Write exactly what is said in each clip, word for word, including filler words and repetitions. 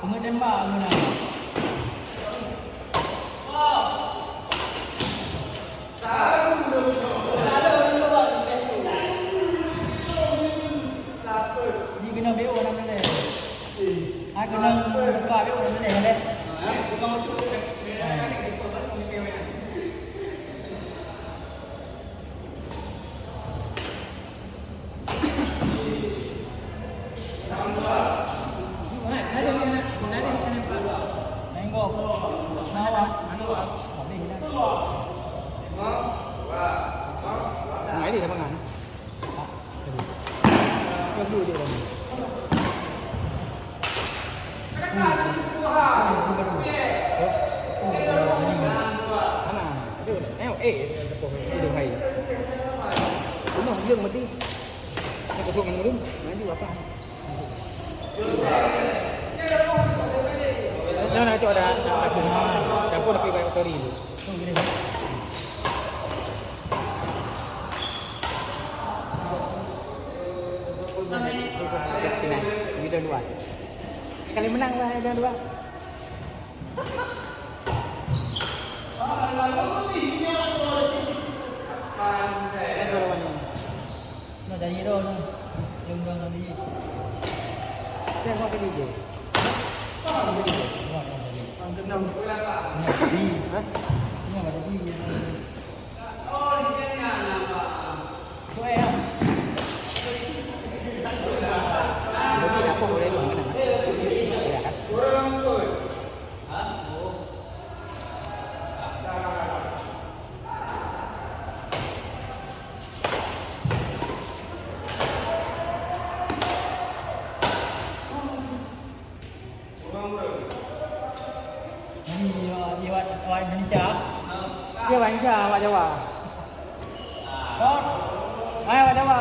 Peungeut tembak meunan. Ji keunoe B O nam teuntèe. Hai keunoe buka B O nam teuntèe, kan? Nah, ini dah bangun. Yang dulu je dah. Mana? Aduh, eh, eh, tepung, eh, hidung hai. Penuh, dia mati. Ni ketuk ngan ureueng, maju apa? Jangan nak cakap dah, dah, dah, dah pun nak pergi balik story tu. Bidang dua. Kali menang lah bidang dua. Nah, dari itu, nah. Yang udah tadi. Saya mau ke D J. Orang tadi. Hah? Ini ada D J. Jadi, apa boleh tu, mana? Ya, kan? Aja awak Jawa. Hai awak Jawa.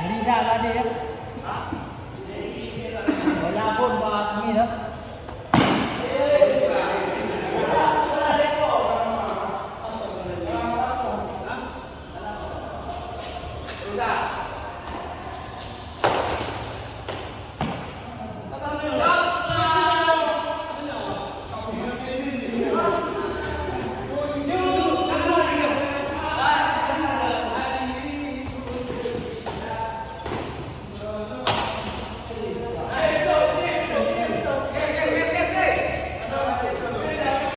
Beri dah tadi ya.